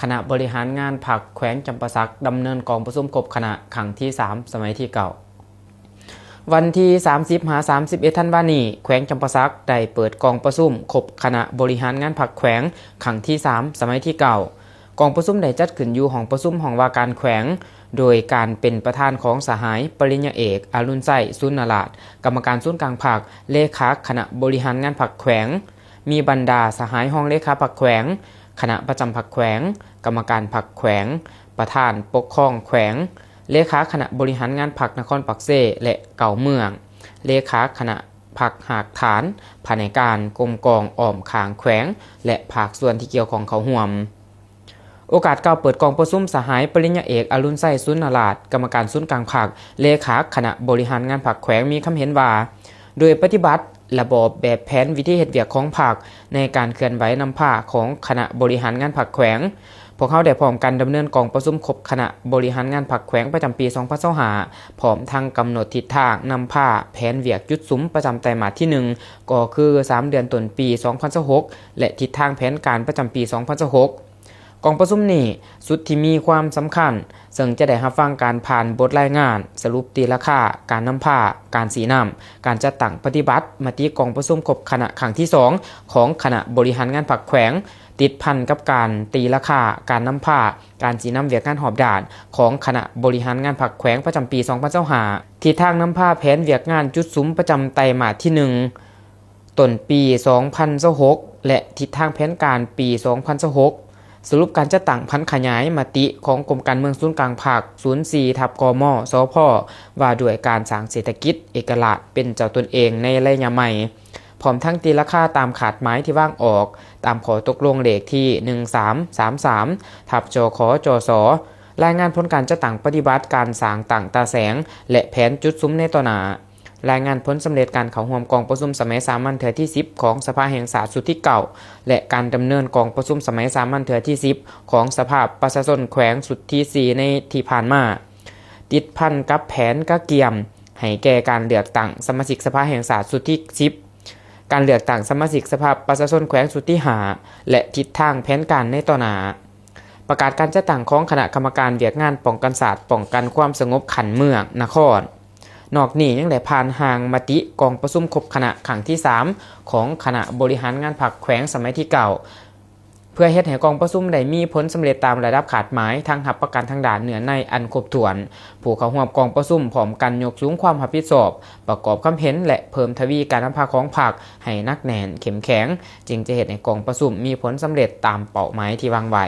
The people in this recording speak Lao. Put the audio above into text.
ຄະນະບໍລິຫານງານພັກແຂວງຈຳປາສັກ ດຳເນີນກອງປະຊຸມຄົບຄະນະຄັ້ງທີສາມ ສະໄໝທີເກົ້າ. ວັນທີສາມສິບຫາສາມສິບເອັດທັນວານີ້, ແຂວງຈຳປາສັກໄດ້ເປີດກອງປະຊຸມຄົບຄະນະບໍລິຫານງານພັກແຂວງຄັ້ງທີສາມ ສະໄໝທີເກົ້າ. ກອງປະຊຸມໄດ້ຈັດຂຶ້ນຢູ່ຫ້ອງປະຊຸມຫ້ອງວ່າການແຂວງ ໂດຍການເປັນປະທານຂອງສະຫາຍປະລິນຍາເອກ ອະລຸນໄຊ ສູນນະລາດ ກຳມະການສູນກາງພັກ, ເລຂາຄະນະບໍລິຫານງານພັກແຂວງ, ມີບັນດາສະຫາຍຮອງເລຂາພັກແຂວງ, ຄະນະປະຈຳພັກແຂວງ, ກຳມະການພັກແຂວງ, ປະທານປົກຄອງແຂວງ, ເລຂາຄະນະບໍລິຫານງານພັກນະຄອນປາກເຊ ແລະ ເກົ້າເມືອງ, ເລຂາຄະນະພັກຮາກຖານ, ພະແນກການ, ກົມກອງອ້ອມຂ້າງແຂວງ ແລະ ພາກສ່ວນທີ່ກ່ຽວຂ້ອງເຂົ້າຮ່ວມ. ໂອກາດກ່າວເປີດກອງປະຊຸມ, ສະຫາຍປະລິນຍາເອກ ອະລຸນໄຊ ສູນນະລາດ ກຳມະການສູນກາງພັກ, ເລຂາຄະນະບໍລິຫານງານພັກແຂວງ ມີຄຳເຫັນວ່າ ໂດຍປະຕິບັດລະບອບແບບແຜນວິທີເຮັດວຽກຂອງພັກ ໃນການເຄື່ອນໄຫວນຳພາຂອງຄະນະບໍລິຫານງານພັກແຂວງ, ພວກເຮົາໄດ້ພ້ອມກັນດຳເນີນກອງປະຊຸມຄົບຄະນະບໍລິຫານງານພັກແຂວງປະຈຳປີສອງພັນຊາວຫ້າ ພ້ອມທັງກຳນົດທິດທາງນຳພາແຜນວຽກຈຸດສຸມປະຈຳໄຕມາດທີໜຶ່ງ ກໍຄືສາມເດືອນຕົ້ນປີສອງພັນຊາວຫົກ ແລະ ທິດທາງແຜນການປະຈຳປີສອງພັນຊາວຫົກ. ກອງປະຊຸມນີ້ສຸດທີ່ມີຄວາມສຳຄັນ, ເຊິ່ງຈະໄດ້ຮັບຟັງການຜ່ານບົດລາຍງານ, ສະຫຼຸບຕີລາຄາ, ການນຳພາ, ການຊີ້ນຳ, ການຈັດຕັ້ງປະຕິບັດມະຕິກອງປະຊຸມຄົບຄະນະຄັ້ງທີສອງ ຂອງຄະນະບໍລິຫານງານພັກແຂວງ, ຕິດພັນກັບການຕີລາຄາ, ການນຳພາ, ການຊີ້ນຳວຽກງານຮອບດ້ານຂອງຄະນະບໍລິຫານງານພັກແຂວງປະຈຳປີສອງພັນຊາວຫ້າ, ທິດທາງນຳພາແຜນວຽກງານຈຸດສຸມປະຈຳໄຕມາດທີໜຶ່ງ ຕົ້ນປີສອງພັນຊາວຫົກ ແລະ ທິດທາງແຜນການປີສອງພັນຊາວຫົກ, ສະຫຼຸບການຈັດຕັ້ງຜັນຂະຫຍາຍມະຕິຂອງກົມການເມືອງສູນກາງພັກ ສູນສີ່ ທັບ ກມ ສພ ວ່າດ້ວຍການສ້າງເສດຖະກິດເອກະລາດເປັນເຈົ້າຕົນເອງໃນໄລຍະໃໝ່, ພ້ອມທັງຕີລາຄາຕາມຄາດໝາຍທີ່ວາງອອກຕາມຂໍ້ຕົກລົງເລກທີໜຶ່ງສາມສາມສາມ ທັບ ຈຂ ຈສ, ລາຍງານຜົນການຈັດຕັ້ງປະຕິບັດການສ້າງຕັ້ງຕາແສງ ແລະ ແຜນຈຸດສຸມໃນຕໍ່ໜ້າ. ລາຍງານຜົນສຳເລັດການເຂົ້າຮ່ວມກອງປະຊຸມສະໄໝສາມັນເທື່ອທີສິບຂອງສະພາແຫ່ງຊາດຊຸດທີເກົ້າ ແລະ ການດຳເນີນກອງປະຊຸມສະໄໝສາມັນເທື່ອທີສິບຂອງສະພາປະຊາຊົນແຂວງຊຸດທີສີ່ໃນທີ່ຜ່ານມາ, ຕິດພັນກັບແຜນກະກຽມໃຫ້ແກ່ການເລືອກຕັ້ງສະມາຊິກສະພາແຫ່ງຊາດຊຸດທີສິບ, ການເລືອກຕັ້ງສະມາຊິກສະພາປະຊາຊົນແຂວງຊຸດທີຫ້າ ແລະ ທິດທາງແຜນການໃນຕໍ່ໜ້າ. ປະກາດການຈັດຕັ້ງຂອງຄະນະກຳມະການວຽກງານປ້ອງກັນຊາດ, ປ້ອງກັນຄວາມສະຫງົບຂັ້ນເມືອງ, ນະຄອນ. ນອກນີ້ຍັງໄດ້ຜ່ານຮ່າງມະຕິກອງປະຊຸມຄົບຄະນະຄັ້ງທີສາມ ຂອງຄະນະບໍລິຫານງານພັກແຂວງສະໄໝທີເກົ້າ ເພື່ອເຮັດໃຫ້ກອງປະຊຸມໄດ້ມີຜົນສຳເລັດຕາມລະດັບຄາດໝາຍ, ທັງຮັບປະກັນທາງດ້ານເນື້ອໃນອັນຄົບຖ້ວນ. ຜູ້ເຂົ້າຮ່ວມກອງປະຊຸມພ້ອມກັນຍົກສູງຄວາມຮັບຜິດຊອບ, ປະກອບຄຳເຫັນ ແລະ ເພີ່ມທະວີການນຳພາຂອງພັກໃຫ້ໜັກແໜ້ນ, ເຂັ້ມແຂງ, ຈຶ່ງຈະເຮັດໃຫ້ກອງປະຊຸມມີຜົນສຳເລັດຕາມເປົ້າໝາຍທີ່ວາງໄວ້.